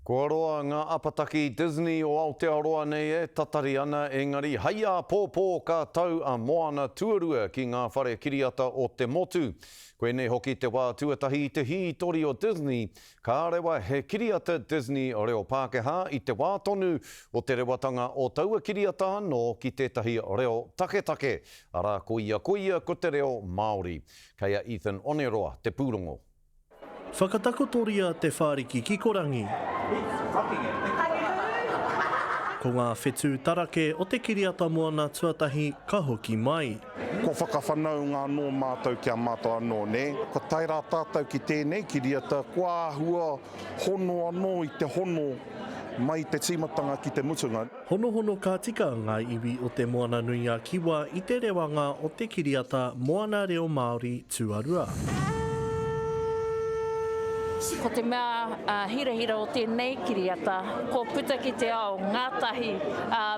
Kua roa ngā apataki Disney o Aotearoa nei e tatari ana, engari hei āpōpō ka tau a Moana Tuarua ki ngā whare kiriata o te motu. Koinei hoki te wā tuatahi i te hītori o Disney ka rewa he kiriata Disney reo Pākehā i te wā tonu o te rewatanga o taua kiriata anō ki tētahi reo taketake, arā koia koia ko te reo Māori. Kei a Ethan Oneroa te pūrongo. Whakatakotoria te whāriki kikorangi. Ko ngā whetū tarake o te kiriata moana tuatahi ka hoki mai. Kua whakawhanaunga anō mātou ki a mātou anō, nē? Kua tae rā tātou ki tēnei kiriata, kua āhua hono anō i te hono mai i te tīmatanga ki te mutunga. Honohono ka tika ngā iwi o Te Moana-nui-a-Kiwa i te rewanga o te kiriata Moana Reo Māori tuarua. Ko te mea hirahira o tēnei kiriata, kua puta ki te ao ngātahi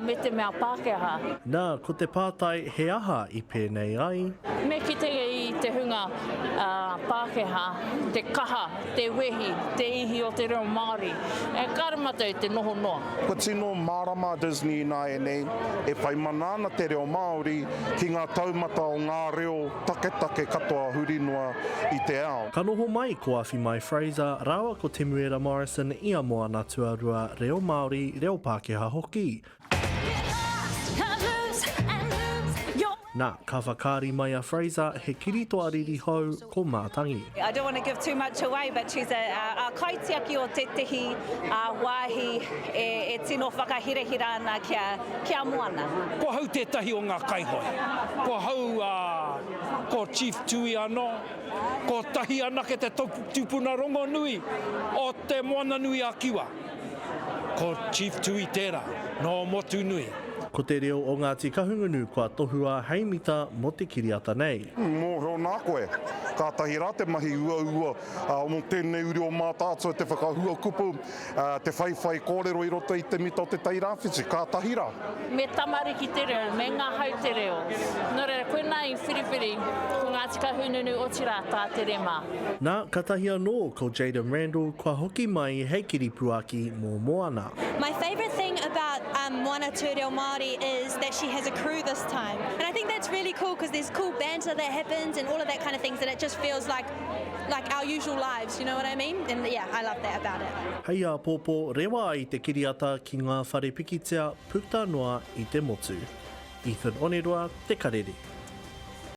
me te mea Pākehā. Nā, ko te pātai he aha i pēnei ai? Me kite i te hunga Pākehā te kaha, te wehi, te ihi o te reo Māori. Kāre mātou i te noho noa. Kua tino mārama a Disney ināianei e whai mana ana te reo Māori ki ngā taumata o ngā reo taketake katoa huri noa i te ao. Ka noho mai ko Awhimai Fraser rāua ko Temuera Morrison i a Moana Tuarua, reo Māori, reo Pākehā hoki. Nā, ka whakaari mai a Fraser he kiritoa ririhou ko Mātangi. I don't want to give too much away but she's a a kaitiaki o tētehi wāhi e tino whakahirahira ana ki a ki a Moana. Ko ahau tētahi o ngā kaihoe. Ko ahau a, ko Chief Tui anō. Kotahi anake te tupuna rongonui o Te Moananui-a-Kiwa. Ko Chief Tui tērā, nō Motunui. Ko te reo o Ngāti Kahungunu kua tohua hei mita mō te kiriata nei. Mōhio nā koe, kātahi rā te mahi uaua mō tēnei uri o Mātaatua te whakahua kupu, te whaiwhai kōrero i roto i te mita o Te Tai Rāwhiti, kātahi rā. Me tamariki te reo, me ngahau te reo. Nō reira, koinā i whiriwhiri ko Ngāti Kahungunu otirā tā Te Rema. Nā, katahi anō ko Jayden Randall kua hoki mai hei kiripuaki mō Moana. My favourite thing about Moana Te Reo Māori is that she has a crew this time and I think that's really cool because there's cool banter that happens and all of that kind of things and it just feels like like our usual lives, you know what I mean? And yeah, I love that about it. Hei āpōpō, rewa ai te kiriata ki ngā whare pikitia puta noa i te motu. Ethan Oneroa, Te Karere.